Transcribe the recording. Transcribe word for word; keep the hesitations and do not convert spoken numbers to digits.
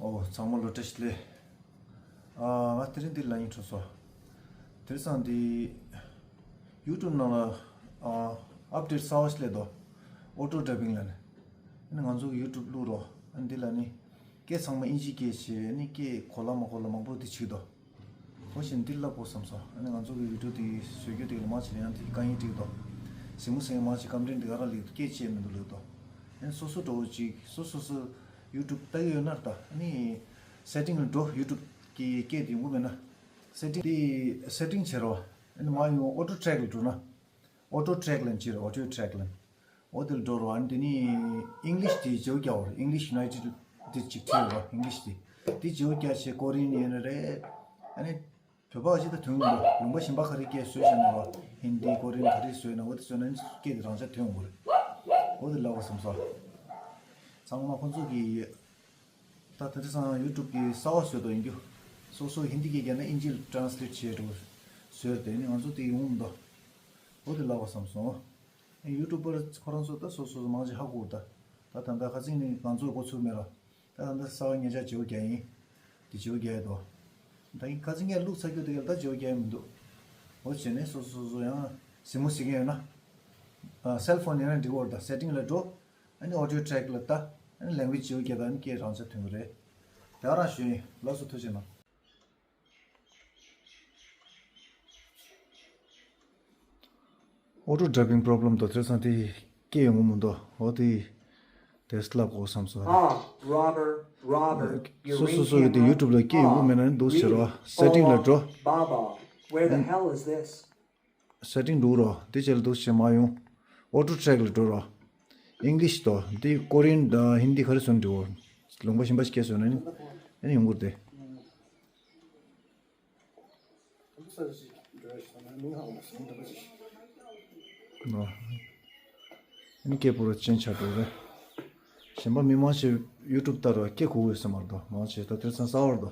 ཨོ། ཚང་མ་ལོ་བཀྲ་ཤིས་བདེ་ལེགས། ཨ། ང་དེ་རིང་འདི་ལ་ཡིན་འཕྲོ་སོ། དེ་རིང་སང་འདི་YouTube ནང་ལ་ཨ་ཨཔ་ཌེཊ་གསར་བ་ཞིག་སླེབས་འདུག་ཨོ་ཊོ་ཌབ་བིང་ལབ་ནས། ཨ་ནི་ང་ཚོ་གི་YouTube བླུགས་རོགས། ཨ་ནི་འདི་ལ་ནི་སྐད་ཚང་མ་དབྱིན་ཇིའི་སྐད་བྱས། ཨ་ནི་སྐད་གོ་སླ་མ་གོ་སླ་མང་པོ་འདི་བྱེད་ཀྱི་འདུག་ཨོ་ཞེས་འདི་བསླབ་དགོས་བསམ་སོང་། ཨ་ནི་ང་ཚོ་གི་བི་ཌིའོ་དེ་བཟོ་རྒྱུ་དེ་ལ་མང་ཆེ་ཡང་དེ་དཀའ་ངལ་འཕྲད་ཀྱི་འདུག་གཟིགས་མོ་གཟིགས་མཁན་མང་ཆེ་ཀམ་པི་ལེན་དེ་ག་རང་སླེབས་འདུག་སྐད་ཆ་མི་འདུག་ལབ་འདུག་ཨ་ནི་སོ་སོ་འདྲ་བོ་ཅིག་སོ་སོ་སོ་YouTube ལྟ་གི་ཡོད་ན་ད། ཨ་ནི་སེ་ཊིང་ལ་འགྲོ། YouTube གི་སྐད་དེ་ཡོང་གི་མེད་ན། སེ་ཊིང་དེ་སེ་ཊིང་བྱེད་རོགས། ཨ་ནི་མར་ཡོང་ཨོ་ཊོ་ཊེག་ལ་འགྲོ་ན། ཨོ་ཊོ་ཊེག་ལབ་ཅིག་རེད། ཨོ་ཊོ་ཊེག་ལབ། ཨོ་དེ་ལ་འགྲོ་རོགས། ཨ་ནི་དེ་ནི་ཨིང་ལིཤ་དེ་བརྗེ་པོ་རྒྱག་རོགས། ཨིང་ལིཤ་ཡུ་ནའི་ཊེཌ་དེ་ཅིག་བྲིས་རོགས། ཨིང་ལིཤ་དེ། དེ་བརྗེ་པོ་རྒྱག་བྱས་ཀོ་རི་ཡན་ཡིན་ན་རེད། ཨ་ནི་བོད་པ་ཅིག་ད་དོན་ཡོང་གི་འདུག་ལུང་པ་གཞན་པ་ག་རེ་སྐད་བཟོས་བཞག་ན་རོགས། ཧིན་དི་ཀོ་རི་ཡན་ག་རེ་བཟོས་ན་ཨོ་དེ་བཟོས་ན་ཨ་ནི་སྐད་དེ་རང་འཇགས་ཐོན་ཡོང་གི་རེད། ཨོ་དེ་ལབ་དགོས་བསམ་སོང་། ཚང་མ་ཁོང་ཚོ་གི། ད་ད་དེ་སང་ཡུ་ཊུབ་གི་གསར་པ་བཟོས་འདུག་ཡིན་རྒྱུ། སོ་སོ་ཧིན་དི་སྐད་རྒྱག་ན་ཨིན་ཇི་ལ་ཊེ་རན་སི་ལེཊ་བྱས་འགྲོ་བཟོས་རེད། དེ་ནི་ང་ཚོ་དེ་ཡོང་མི་འདུག་ཨོ་དེ་ལབ་དགོས་བསམ་སོང་། ཡུ་ཊུབ་པར་ཁོ་རང་ཚོ་ད་སོ་སོ་མང་ཆེ་ཧ་གོ་ད། ད་ད་ལྟ་ཁ་སང་ནི་ང་ཚོ་འགོ་ཚུགས་མེད་ར། ད་ད་ལྟ་གསར་པ་ཉེ་ཆར་བརྗེ་པོ་རྒྱག་ཡིན། དེ་བརྗེ་པོ་རྒྱག་ཡོད་དོ། ད་ཡིན་ཁ་སང་ངས་བླུགས་ཚར་རྒྱུ་དེ་ག་ལ་ད་བརྗེ་པོ་རྒྱག་ཡ་མི་འདུག་འོ་བྱས་ནས་སོ་སོ་སོ་སོ་ཡང་གཟིགས་མོ་གཟིགས་མཁན་ཡོད་ན། ཨ། སེལ་ཕོན་ཡིན་ན་འགྲིག་གི་རེད། ད་སེ་ཊིང་ལ་འགྲོ། ཨ་ནི་ཨོ་ཌིའོ་ཊེག་ལ་ལྟ། ཨ་ནི་ལེང་གུ་ཨེཇ་བརྗེ་པོ་རྒྱག་ད། ཨ་ནི་སྐད་རང་འཇགས་ཐོན་གི་རེད། དེ་ག་རང་ཞུ་ཡིན། ལགས་སོ། ཐུགས་རྗེ་གནང་། ཨོ་ཊོ་ཌབ་བིང་པོ་རོབ་ལེམ་དང་དེ་ཚང་དེ་སྐད་ཡོང་གི་མི་འདུག་འོ་དེ་དེ་བསླབ་དགོས་བསམ་སོང་། Robert, Robert, སོ་སོ་སོ་གི་དེ་ཡུ་ཊུབ་ལ་སྐད་ཡོང་གི་མེད་ན་ནི་འདུག་ཟེར་བ། སེ་ཊིང་ལ་འགྲོ། Baba, where the hell is this? སེ་ཊིང་འགྲོ་རོགས། དེ་བྱས་ལ་འདུག་བྱས་མར་ཡོང་། ཨོ་ཊོ་ཊེག་ལ་འགྲོ་རོགས། ཨིང་ལིཤ་དོ། དེ་ཀོ་རི་ཡན་དང་ཧིན་དི་ག་རེ་བཟོས་ན་འགྲིག་གི་རེད། ལུང་པ་གཞན་པ་ཞིག་སྐད་བཟོས་ན་ནི་ཨ་ནི་ཡོང་གི་རེད་དེ། ནོ། ཨ་ནི་སྐད་པོ་ར་ཅན་ཆགས་འགྲོ་རེད། གཞན་པ་མི་མང་ཆེ་ཡུ་ཊུབ་ལྟ་ར་སྐད་གོ་གི་ཡོད་ས་མ་རེད་དོ། མང་ཆེ་ད་དེ་ཚང་གསར་པ་རེད་དོ།